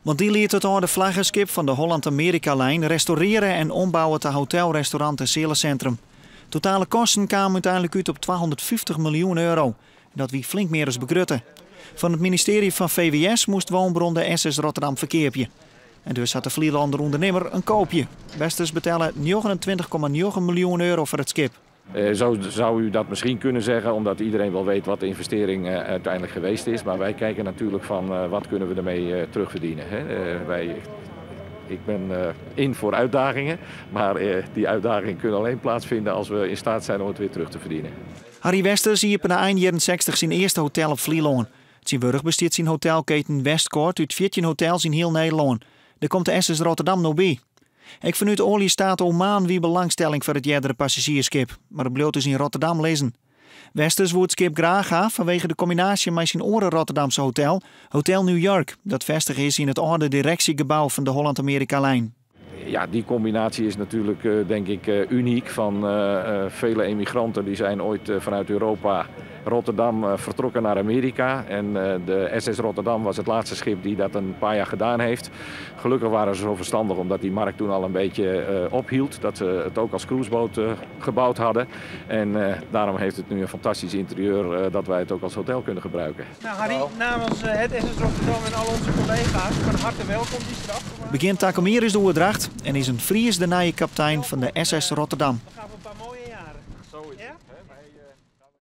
Want dy liet it âlde flaggeskip fan de Holland-Amerika-lijn restaurearje en ombouwe ta hotel, restaurant en sealesintrum. Totale kosten kamen úteinlik út op 250 miljoen euro. Dat wie flink mear as begrutte. Fan it ministearje fan VWS moast Woonbron de SS Rotterdam ferkeapje. En dus hat de Flylanner ûndernimmer in koopje. Westers betelle 29,9 miljoen euro foar it skip. Zo zou u dat misschien kunnen zeggen, omdat iedereen wel weet wat de investering uiteindelijk geweest is. Maar wij kijken natuurlijk van wat kunnen we ermee terugverdienen. Hè? Ik ben in voor uitdagingen, maar die uitdagingen kunnen alleen plaatsvinden als we in staat zijn om het weer terug te verdienen. Harry Westers iepene ein jierren 60 syn earste hotel op Flylân. Tsjintwurdich bestiet syn hotelketen Westcourt út 14 hotels yn hiel Nederlân. Dêr komt de SS Rotterdam no by. Ek fanút oaljestaat Oman wie belangstelling foar it eardere passazjiersskip, mar it bliuwt dus yn Rotterdam lizzen. Westers woe it skip graach ha fanwege de kombinaasje mei syn oare Rotterdamse hotel, Hotel New York, dat fêstige is yn it âlde direksjegebou fan de Holland-Amerika-lijn. Ja, die combinatie is natuurlijk, denk ik, uniek. Van vele emigranten die zijn ooit vanuit Europa, Rotterdam, vertrokken naar Amerika. En de SS Rotterdam was het laatste schip die dat een paar jaar gedaan heeft. Gelukkig waren ze zo verstandig, omdat die markt toen al een beetje ophield, dat ze het ook als cruiseboot gebouwd hadden. En daarom heeft het nu een fantastisch interieur dat wij het ook als hotel kunnen gebruiken. Nou, Harry, namens het SS Rotterdam en al onze collega's, van harte welkom die straf. Begjin takom jier is de oerdracht en is in Fries de nije kapitein fan de SS Rotterdam.